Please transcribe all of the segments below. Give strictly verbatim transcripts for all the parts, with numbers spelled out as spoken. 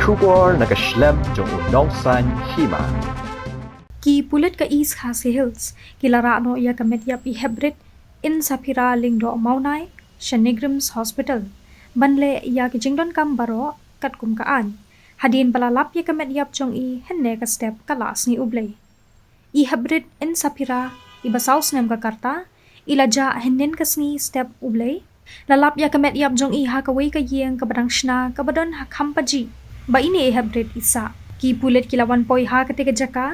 Khubor na ka shlem jong u nongsan hima. Ki pulit ka East Khasi Hills ki la rah noh ïa ka met ïap i heprit Insaphira Lyngdoh Mawnai sha NEIGRIHMS Hospital ban leh ïa ki jingdonkam baroh katkum ka aiñ, hadien ba la lap ïa ka met ïap jong i hynne ka step ka la sngi U Blei. I heprit Insaphira, iba saw snem ka rta, i la jah hynnin ka sngi step U Blei. La lap ïa ka met ïap jong i ha kawei ka ïing kaba dang shna kaba don ha Khampajih, ba ine i heprit i sah. Ki pulit ki la wan poi ha katei ka jaka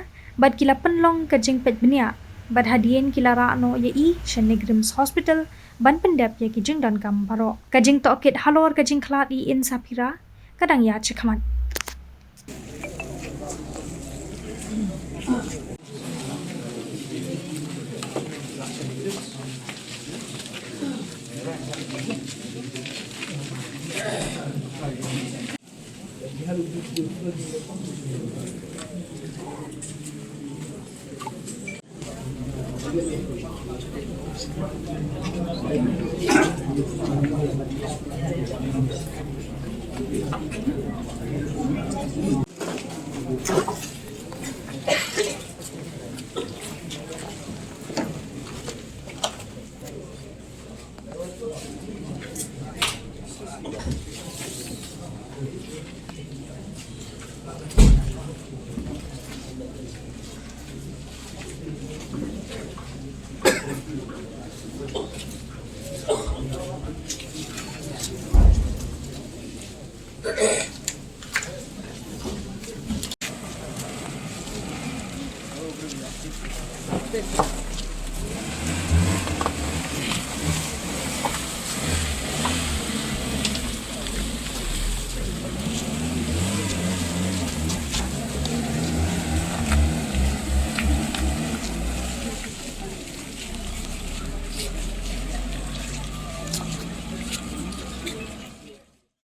bad ki la pynlong ka jingpeit bniah, bad hadien ki la rah noh ïa i sha NEIGRIHMS Hospital ban pyndep ïa ki jingdonkam baroh. Ka jingtohkit halor ka jingkhlad i Insaphira ka dang ïaid shakhmat.